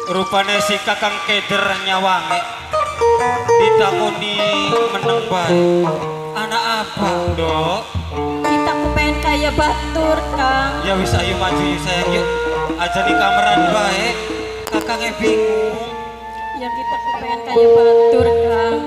Rupane si kakang keder nyawange ditakoni meneng bae. Anak apa, Dok? Kita kepengen kaya batur, Kang. Ya wis ayo maju yuk sayang yuk. Aja di kameran bae. Kakangnya bingung. Ya kita kepengen kaya batur, Kang.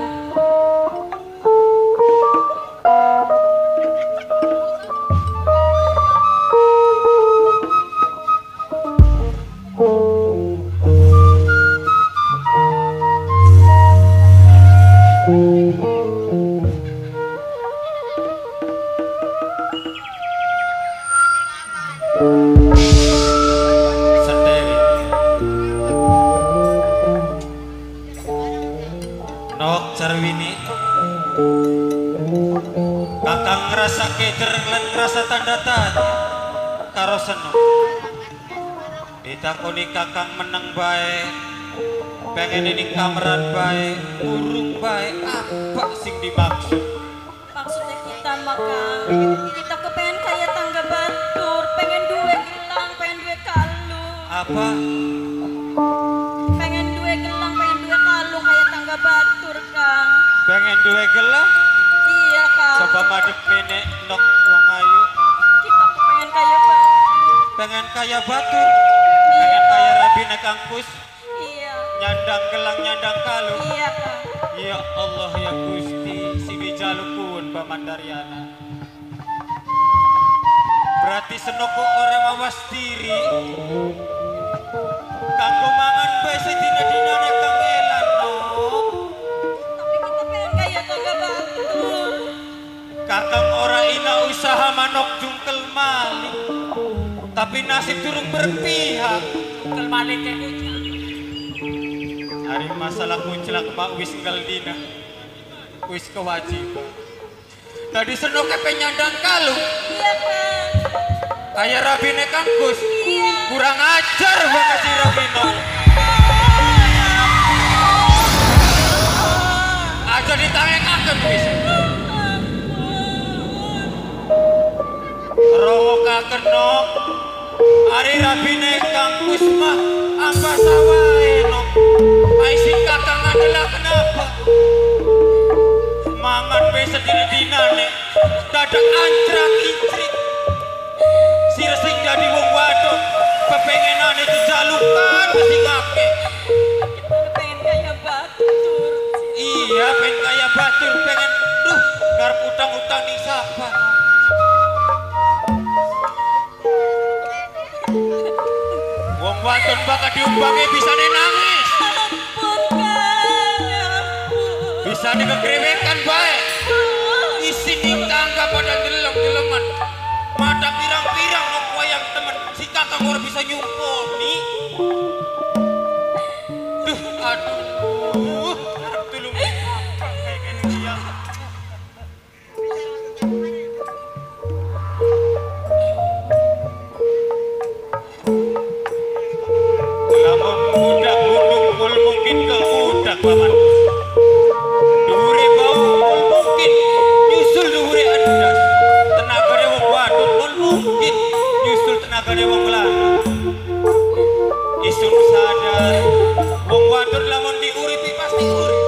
Nok Carwini, kakang ngerasa keder lan ngerasa tanda tanya karo seneng. Ditakoni kakang meneng bae, pengen ning kameran bae, urung bae, apa sing dimaksud? Maksudnya kita makan, kita kepengen kaya tangga batur, pengen duwe gelang, pengen duwe kalung. Apa? Pengen duwe gelang, pengen duwe kalung kaya tangga batur, Kang. Pengen duwe gelang? Iya, Kang. Coba madep mene nok wong ayu. Kita kepengen kaya batur. Pengen kaya batur. Pengen kaya rabine kangkus. Iya. Nyandang gelang, nyandang kalung. Iya, Kang. Ya Allah ya Gusti, sing dijalukun Paman Daryana. Berarti senoko ora mawas diri. Kanggo mangan bae sedina-dinane kang elan, Nok. Tapi kita pengen kaya tangga batur. Kakang ora ina usaha manok jungkel maling. Tapi nasib durung berpihak. Jungkel maling kayak kucing. Hari masalah kunclak mak wis nggal dina. Wis kewajiban. Tadi senoke penyandang kalung. Iya, Kang. Kayak rabine kangkus. Iya. Kurang ajar banget si Rabino. Aja ditangekaken wis. Rowokaken nok. Ari rabine kangkus mah ambasa wae nok. Ai sing kakang adalah kenapa? Mangan be sedina-dinane dadak ancrak incrik. Sir sing dadi wong wadon kepengenane dijalukan mesti ngake. Kita pengen kaya batur. Iya, pengen kaya batur, pengen duh ngarep utang-utang ning sapa. Wong wadon bakal diumbangi bisane nangis. Ampun, Kang. Ampun. Bisane kekrewekan bae. Isi ning tangga pada delem-deleman. Mata pirang-pirang nok wayang temen. Si kakang ora bisa nyumponi. Duh, aduh. Arep tulung apa kayak gini ya. Lamun budak gunung mul mungkin ke udak paman. Dhuwure bau mul mungkin nyusul dhuwure endas. Tenagane wong wadon mul mungkin nyusul tenagane wong lanang. Isun sadar wong wadon lamun diuripi pasti urip.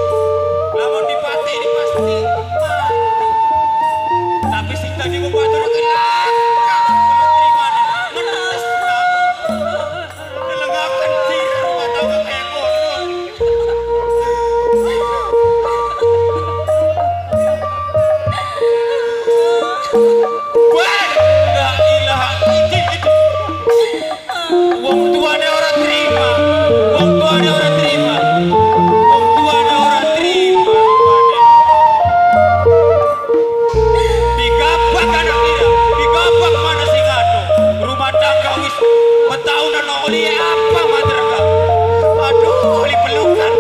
Lamun dipateni pasti mati. Tapi sing dadi wong wadon kuwi langka terima menes. Nelengaken sira rumah tangga kaya kono. Wah, la ilaha illallah. Wong tuane ora terima. Wong tuane ora terima. Wong tuane ora terima rupane. Digabak anak ira, digabak mana sing ado. Rumah tangga wis petaunan oli apa madraga. Aduh, oli pelukan.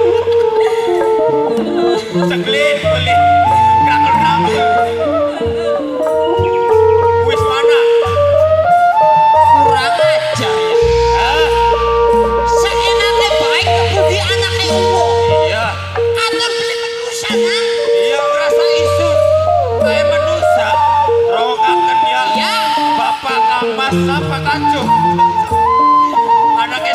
Segelit pelit. Krakel-krakel. Wis mana? Kurang ajar ya. Hah? Seenake bae kebuki anake wong. Iya. Atur beli menusa nang. Iya ngerasa isun. Kayak menusa. Rowokaken ya. Iya. Bapak Kamas sapa kacung. Anaknya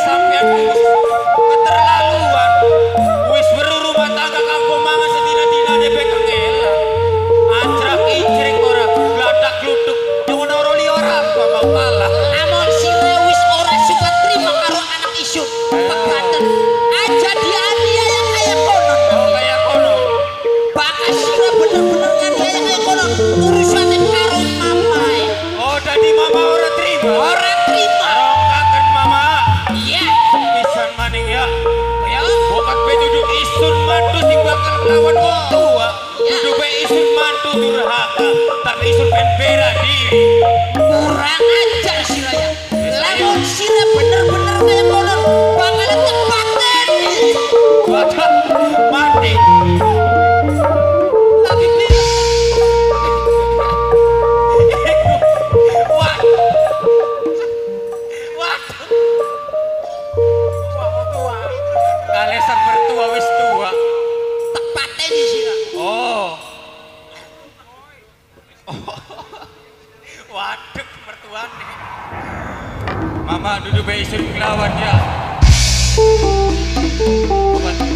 nglawan wong tua. Kudu bae isun mantu durhaka, tapi isun ben bela diri. Kurang ajar sira ya. Lamun sira bener-bener kaya konon bakal tepaten. Waduh, mati. Lagi piye? Wah. Wah. Wah, tua. Kalesan mertua wis tua. Tepateni sira. Oh. Waduh, mertuane. Mama duduk bae isun nglawan ya.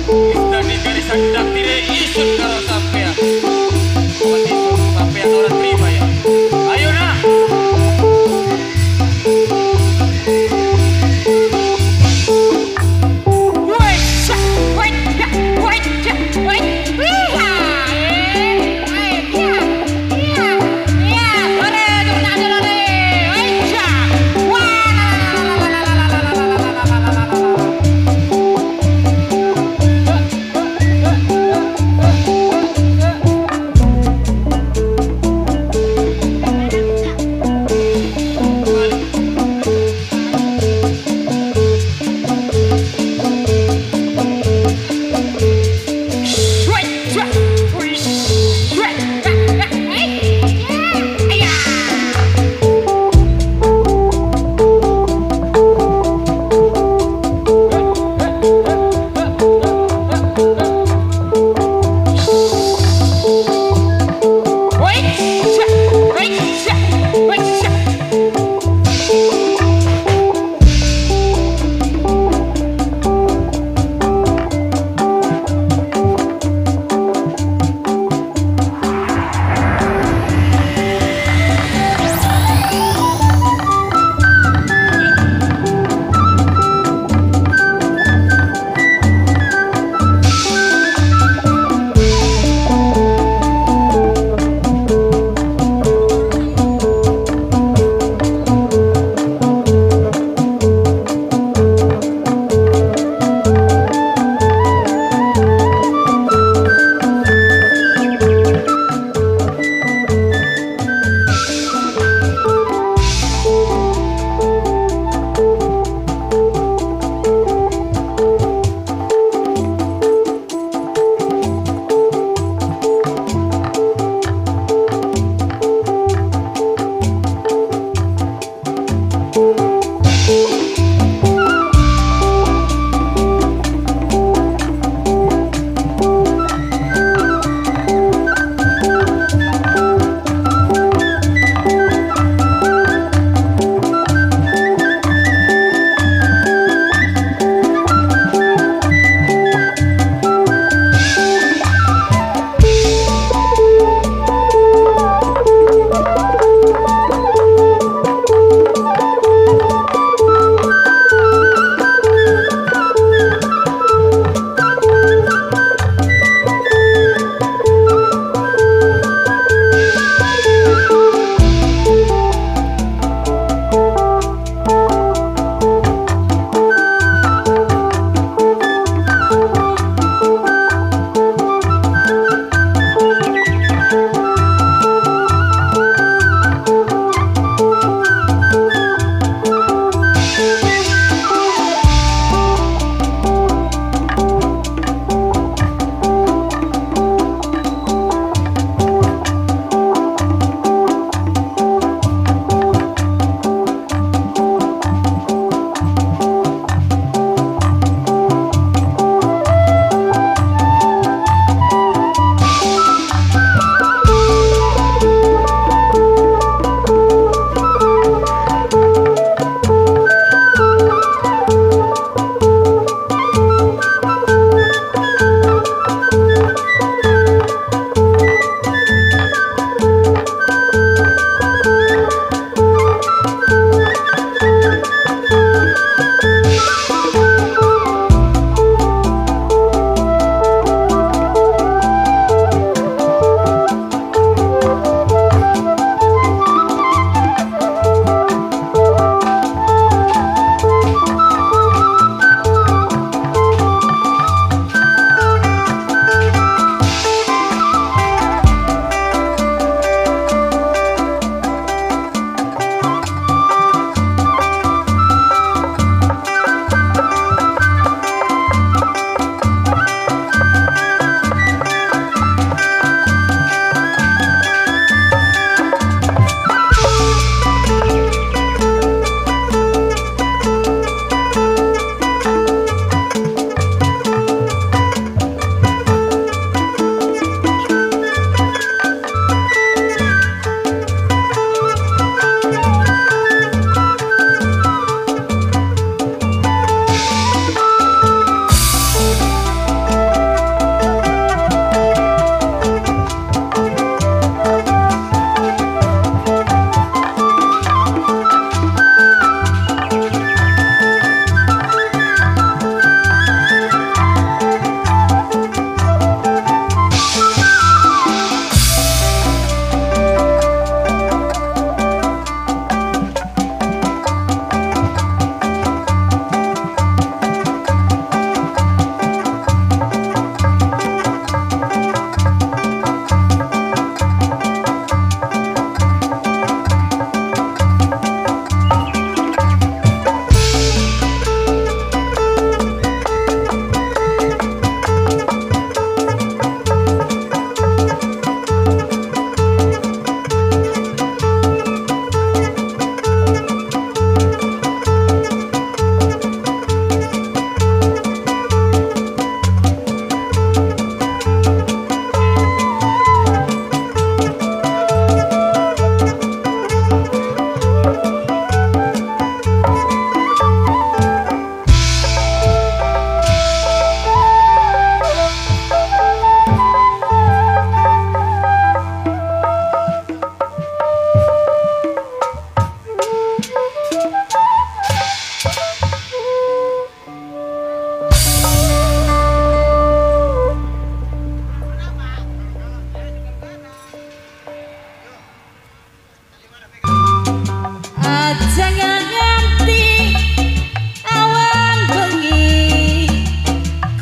Wis dadi garisan daktire isun karo sampean. Obat isun sampean ora terima ya. Ayo nah.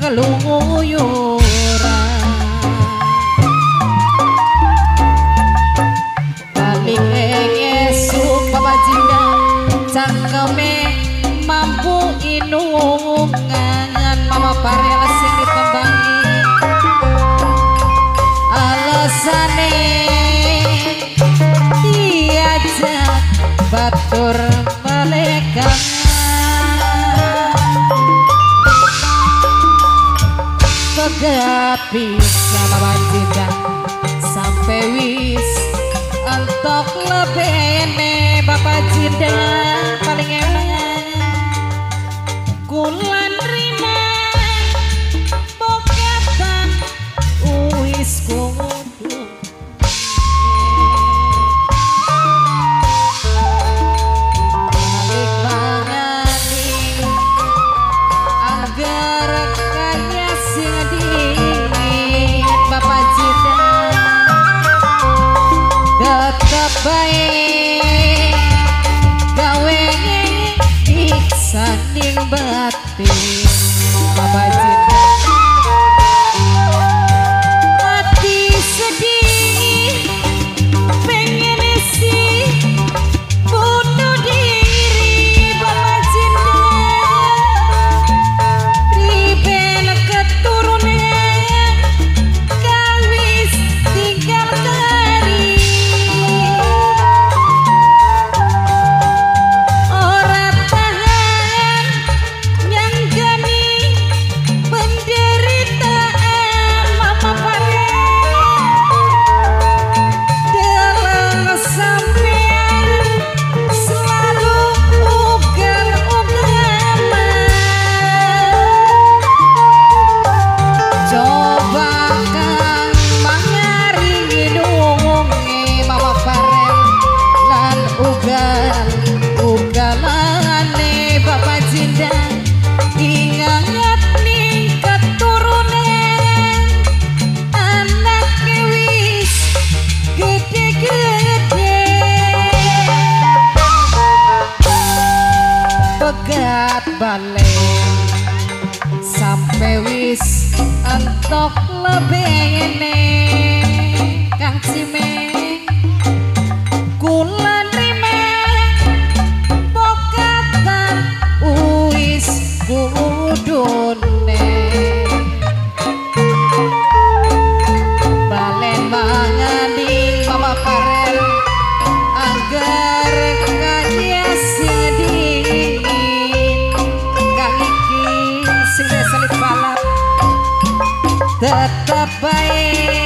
keluyuran. Balik esuk Bapak Jinda cangkeme mampu inungan Mama Farel sing ditembangi alasane diajak batur malekan. Pegat bisa Bapak Jinda sampai wis entok lebene Bapak Jinda paling enak kulan rima pokatan wis kudu balik mangani anggar kaya sing dingin Bapak Jinda tetep baik gawe iksaning batin Bapak Jinda. Hati sedih pengen sih bunuh diri Bapak Jinda riben keturunan kawis tinggal kari ora tahan nyanggani penderitaan Mama Farel dalam sampean selalu ugal-ugalan. Coba kang mangari nunge Mama Farel lan ugal ugalane Bapak Jinda ingat ning keturunan anake wis gede-gede pegat balik sampai wis entok lebene Kang Cimeng kula nrima pokatan wis kudune balen mangani Mama Farel anggar kaya sing dingin kang iki sing selip balap tetep bae.